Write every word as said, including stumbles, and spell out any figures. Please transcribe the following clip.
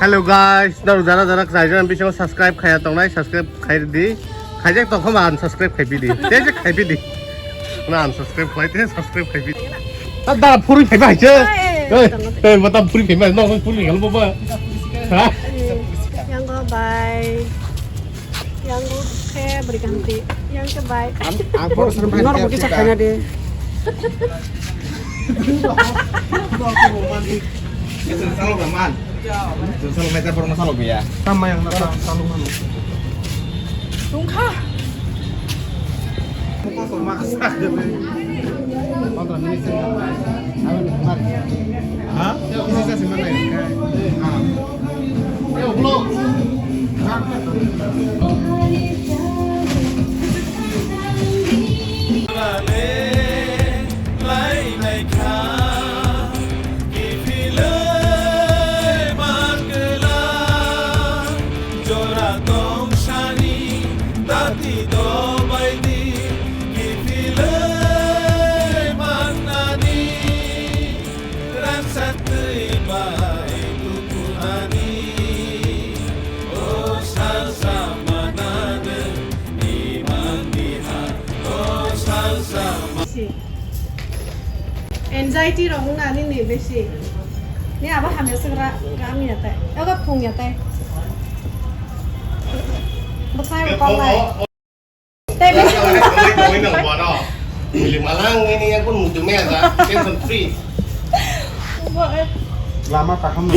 Hello guys, nang jara jara khlaijak ang bisingo subscribe khaiya tongnai, subscribe khai di. Khaijak tongkha ma unsubscribe khai bidi. Tei je khai bidi. Na unsubscribe khai te subscribe khai bidi. Ta da phuri khai bai je. Hey, hey, hey, mata phuri khai bai, no phuri khai ba. Ha? Yang go bye. Yang go khe beri ganti. Yang ke bye. Ang, ang phone sering main. Nor bagi cakanya deh. Salo man. Salo meter por masalo biya. Tama yang nasa salo man. Tungkha. Ha? Jora tong sani, tati do bai di, kiphilwi mannani, rangsa twi bai tukunani, o salsa manani, ni mandiha, o salsa ma- Anxiety rok wngna nini besi. Ni abo hamya swk ra, ra miya tai. Ego phung ya tai. Bwsai rok kok lai. Tei besi. Malang ini ya pun mutu me ada. Tension free. Lama taham.